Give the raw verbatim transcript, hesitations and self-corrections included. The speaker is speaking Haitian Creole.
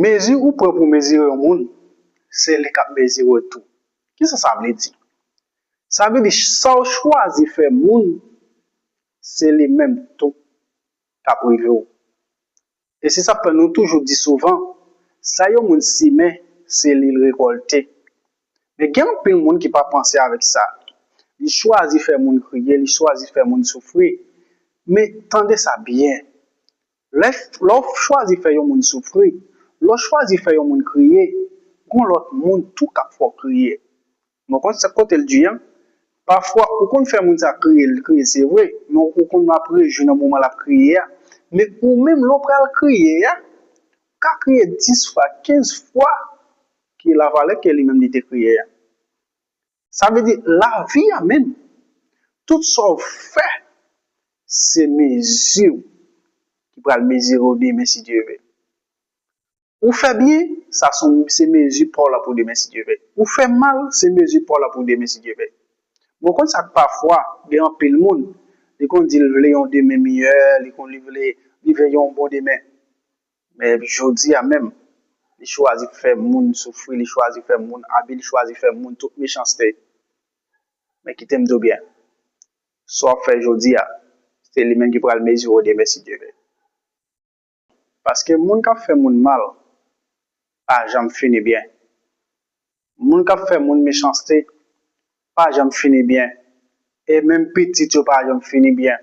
Mezi ou pran pou mezire yon moun, se li k ap mezire w tou. Kisa sa vle di? Sa vle di, sa w chwazi fè moun, se li menm tou k ap rive w. E se sa k fè nou toujou di souvan, sa yon moun simen, se li l rekòlte. Men gen anpil moun ki pa panse avèk sa. Li chwazi fè moun kriye, li chwazi fè moun soufri. Men tande sa byen. Lè, lè w chwazi fè yon moun soufri, lè w chwazi fè yon moun kriye, gon lòt moun tou k ap fè w kriye. Men w konn sa kote l di an? Pafwa, ou konn fè moun sa kriye, l kriye, se vre, men ou konn ap rejwi nan moman l ap kriye a. Men ou menm, lè w pral kriye a, ou ka kriye dis fwa, kenz fwa ki lavalè ke li menm li te kriye a. Sa vle di, lavi a menm, tout sa w fè, se mezi w ki pral mezire w demen, si Dye vle. Ou fè byen, sa se, se mezi pa w la pou demen, si Dye vle. Ou fè mal, se mezi pa w la pou demen, si Dye vle. Mwen konn sa k pafwa, gen anpil moun, li konn di l vle yon demen miyè, li konn li vle, li vle yon bon demen. Men jodi a menm, li chwazi fè moun soufri, li chwazi fè moun abi, li chwazi fè moun tout mechanste. Men kite m di w byen, sa w ap fè jodi a, se li menm ki pral mezire w demen, si Dye vle. Paske moun k ap fè moun mal pa janm fini byen. Moun k ap fè moun mechanste pa janm fini byen. E menm pitit yo pa janm fini byen.